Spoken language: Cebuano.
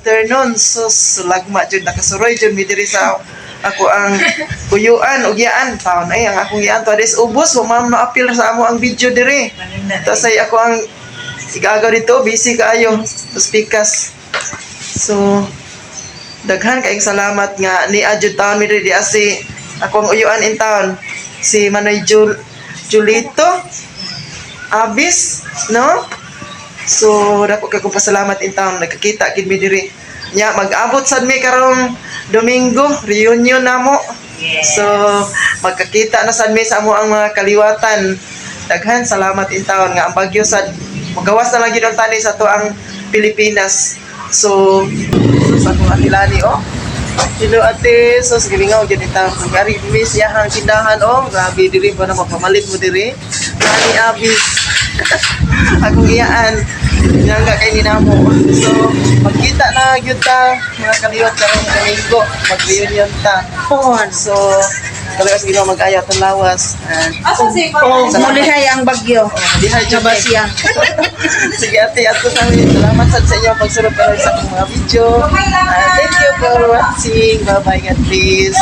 afternoon. Sus, lagma jud, nakasuroy jud mi diri sa ako ang uyuan ug yaan taon ay ang akong yaan to des ubos wa man maapil sa amo ang video diri. Tapos ay ako ang igagaw dito, busy kaayo. Tapos pikas. So daghan kaayong salamat nga ni adjud taon mi diri di si ako ang uyuan in town si Manoy Julito Abis, no? So dako kay kong pasalamat in town, nagkakita gid mi diri nya. Mag-abot sad mi karong Domingo, reunion namo. Yes. So magkakita na sad mi sa amo ang mga kaliwatan. Daghan salamat in town nga ang bagyo sad magawas na lang gyud ang tani sa ato ang Pilipinas. So sa akong atilani, oh. Hello, ate, so sige nga gyud ita. Gari miss iyahang tindahan, oh. Grabe diri ba na mapamalit mo diri. Ani abis. Akong iyaan. Nangga kay ni namo. So magkita na gyud ta mga kaliwat karong Domingo, mag-reunion ta. So talaga sige mag-ayaw tong lawas. And, Asa si Oh, Salamat. mulihay ang bagyo. Diha jud Nabas siya. Sige ate, ato sa amin. Salamat sad sa inyo pagsunod karon sa akong mga video. Thank you for watching. Bye-bye, God bless.